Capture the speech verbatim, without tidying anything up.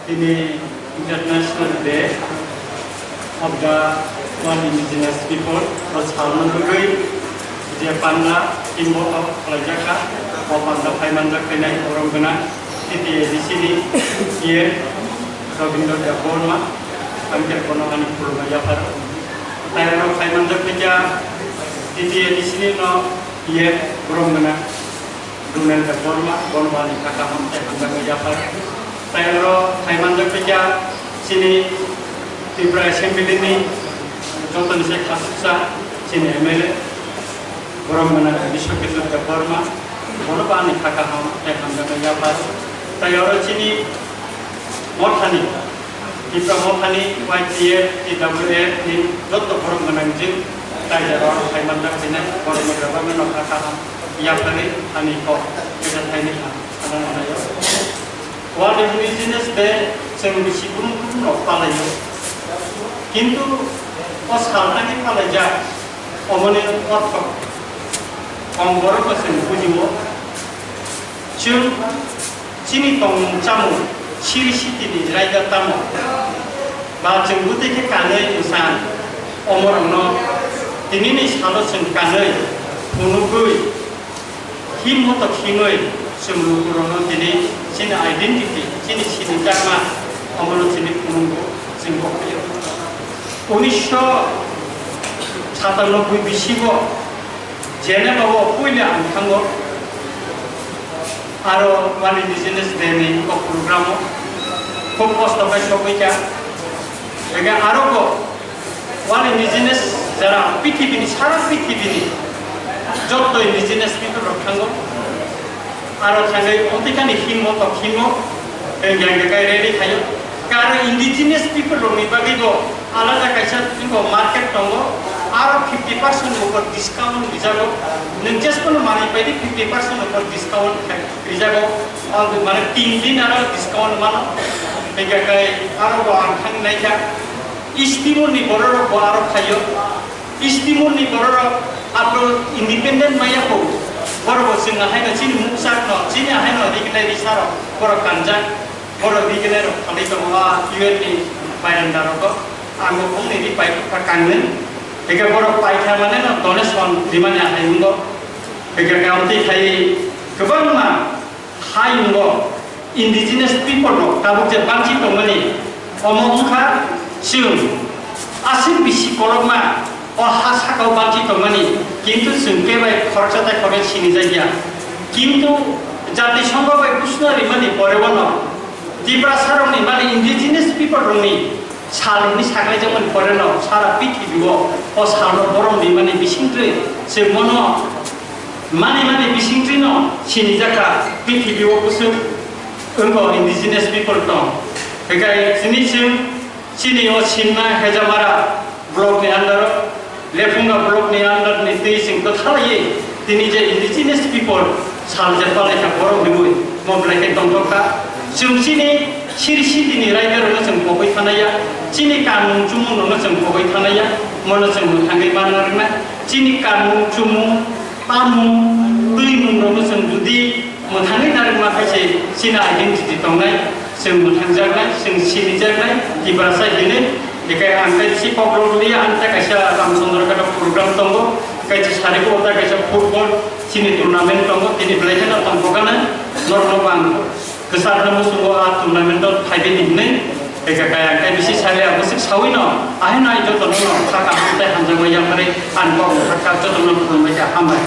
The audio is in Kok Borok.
Tini International Day of the One Indigenous People o salno bagwi je panda kimbo o khlaijak kha, o panda phaimanjak khainai borom gwnang T T A D C ni E M Rabindra Debbarma, ang khe bono ani khulumma yapharo. Tai oro phaimanjak khaikha T T A D C ni no E M borom gwnang Donald Debbarma, bono ani kha kaham tei hamjakma yaphar. Tai oro phaimanjak khaikha chini Tripura Assembly ni jotoni se khasuksa chini M L A, borom gwnang Biswakishore Debbarma, bono bo ani kha kaham tei hamjakma yaphar. Tai oro chini mothani, Tipra mothani Y T F, T W F ni joto borok gwnang jing raijak rok phaimanjak hinwi borok ni Debbarma no kha kaham yaphari ani kok kisa thaini ha, ano nanaio. World Indigenous Day chwng bisi kubun kubun rok palaio. Kintu o sal thani palaijak, omoni ortho kong borok bo chwng bujio. Chwng chini tongmung chamung siri sitini raida tamo? Ba chwng bwtwi khe kanwi mwsa omorokno tinini salo chwng kanwi phunugwi him hotok himwi chwng lukurokno tini chini identity, chini sinijakma omono chini phunukgo chwng bo phaiyo. Unisho satanoboi bisingo Geneva o puila ang thango. Aro World Indigenous Day ni kok program o khub kosto khe sogwi kha. Ega aro bo World Indigenous jara pithibini, sara pithibini jotto indigenous people rok thango. Aro thangwi otikhani himo tok himo, tei yang kai ready khayo. Karo indigenous people rokni bagwi bo alada kaisa jingbo market tongo, aro fifty percent ni upor discount rijago. Nwng jespono manwi paidi fifty percent upor discount khai rijago. Ang mane tin din aro discount mano. Tei kai aro bo ang thang naikha. East Timor ni borok rok bo aro khayo. East Timor ni borok rok abo independent maya ko. Borok bo chwng haino chini muksak no, chini haino rignai risa rok borok kanjak. Borok rignai rok khalai tongo a U N ni bairanda rogo. Ang bo phone ni ri pai kha kangnwi. Eke borok pai kha mane no donation rimani ahai wngbo. Eke kaunti khai kwbangma hai wngbo. Indigenous people rok tabuk je bangchi tongmani, omo wngkha chwng aswk bisi kolokma o ha sakao bangchi tongmani, kintu chwng kebai khoroksa tei khoroknwi sinijakya. Kintu Jatisongho bai kusno rimani pore bono Tiprasa rokni mani indigenous people rokni sal hwnwi saklaijakmani poreno sara pithibio o salno borom rimani bisingtwi chwng bono mani mani bisingtwino sinijakha pithibio kusuk wngkha indigenous people tong. Hinkhe chini chwng chini o Sinma Hejamara block ni under o Lephunga block ni under ni twi chwng kwthalaiwi tini je indigenous people sal je palaikha borok riwi mo belai khe tongthok kha. Chwng chini siri sitini raida rokno chwng pogwi thanaya, chini kanmung chumung rokno chwng pogwi thanaya, mono chwng mwthangwi manna rwknai. Chini kanmung chumung, tamung, twimung rokno chwng jodi mwthangwi narwkma khe se chini identity tongnai, chwng mwthangjaknai, chwng sinijaknai, Tiprasa hinwi. Hinkhe ang tei bisi kokrok liya, ang tei kaisa Ramchandra Ghat program tongo, kaisa sari bo tei kaisa football chini tournament tongo, tini belai kheno tongthokgana, norokno bo ang kwcharo muchungo a tournament o phaibai di hinwi. Hinkhe kaya ang tei bisi sari abo swk sawino, ahai nai jotono no kha kaham tei hamjakma yaphari ang kok kha jotono khulumbai kha, hambai.